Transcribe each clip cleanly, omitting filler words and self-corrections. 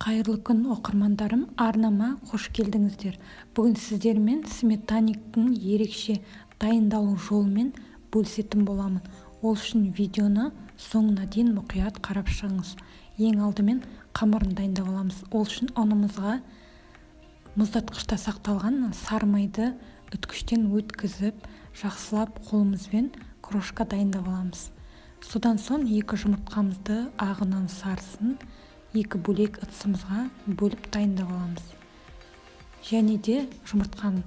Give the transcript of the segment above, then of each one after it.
Қайырлы күн, оқырмандарым! Арнама қош келдіңіздер! Бүгін сіздермен сметанниктің ерекше дайындалу жолымен бөлісетін боламын. Ол үшін видеоны соңына дейін мұқият қарап шығыңыз. Ең алдымен қамырын дайындап аламыз. Ол үшін ұнымызға мұздатқышта сақталған сары майды үткіштен өткізіп, жақсылап қолымызбен крошка дайындап аламыз. Содан соң екі жұмыртқамызды, ағынан сарысын, екі бөлек ыдысымызға бөліп дайындап аламыз. Және де жұмыртқаның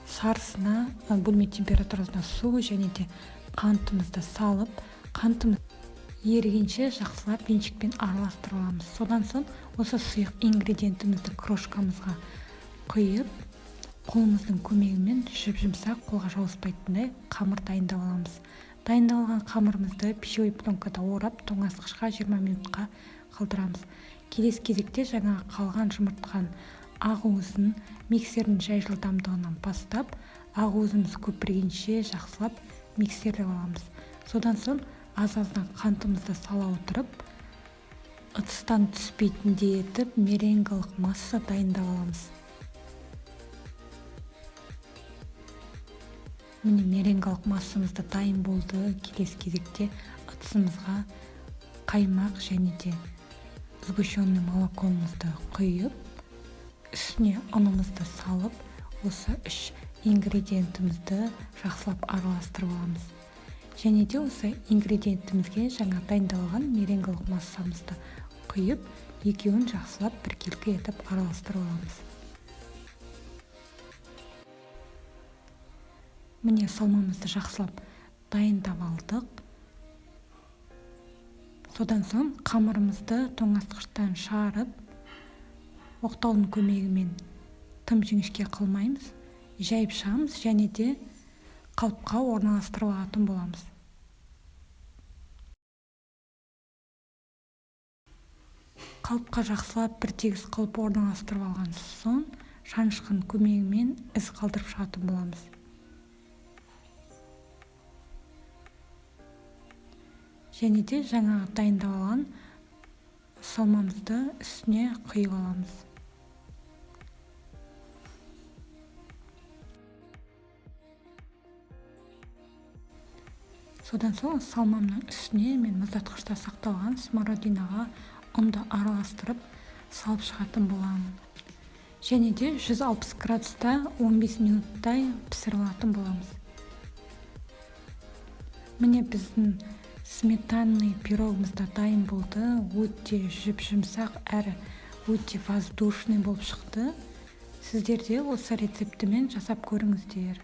сарысына бөлме температурасында су және де қантымызды салып, қантымыз ерігенше жақсылап венчикпен араластырып аламыз. Содан соң осы сұйық ингредиентімізді крошкамызға құйып, қолымыздың көмегімен жұп жұмсақ, қолға жабыспайтындай қамыр дайындап аламыз. Дайындалған қамырымызды пищевой пленкада орап, тоңазытқышқа 20 минутқа қалдырамыз. Келесі кезекте жаңағы қалған жұмыртқаның ақуызын миксердің жай жылдамдығынан бастап, ақуызымыз көпіргенше жақсылап миксерлеп аламыз. Содан соң аз-аздан қантымызды сала отырып, ыдыстан түспейтіндей етіп меренгалық масса дайындап аламыз. Міне, меренгалық массамыз да дайын болды. Келесі кезекте ыдысымызға қаймақ және де сгущенный молокомызды құйып, үстіне ұнымызды салып, осы үш ингредиентімізді жақсылап араластырып аламыз. Және де осы ингредиентімізге жаңа дайындалған меренгалық массамызды құйып, екеуін жақсылап біркелкі етіп араластырып аламыз. Міне, салмамызды жақсылап дайындап алдық. Содан соң қамырымызды тоңазытқыштан шығарып, оқтаудың көмегімен тым жіңішке қылмаймыз, жайып шығамыз және де қалыпқа орналастырып алатын боламыз. Қалыпқа жақсылап бір тегіс қылып орналастырып алған соң, шанышқының көмегімен із қалдырып шығатын боламыз. Және де жаңағы дайындап алған салмамызды үстіне құйып аламыз. Содан соң салмамның үстіне мен мұздатқышта сақталған смородинаға ұнды араластырып салып шығатын боламын. Және де 160 градуста 15 минуттай пісіріп алатын боламыз. Міне, біздің сметанный пирогымыз да дайын болды. Өте жұп жұмсақ әрі өте воздушный болып шықты. Сіздер де осы рецептімен жасап көріңіздер.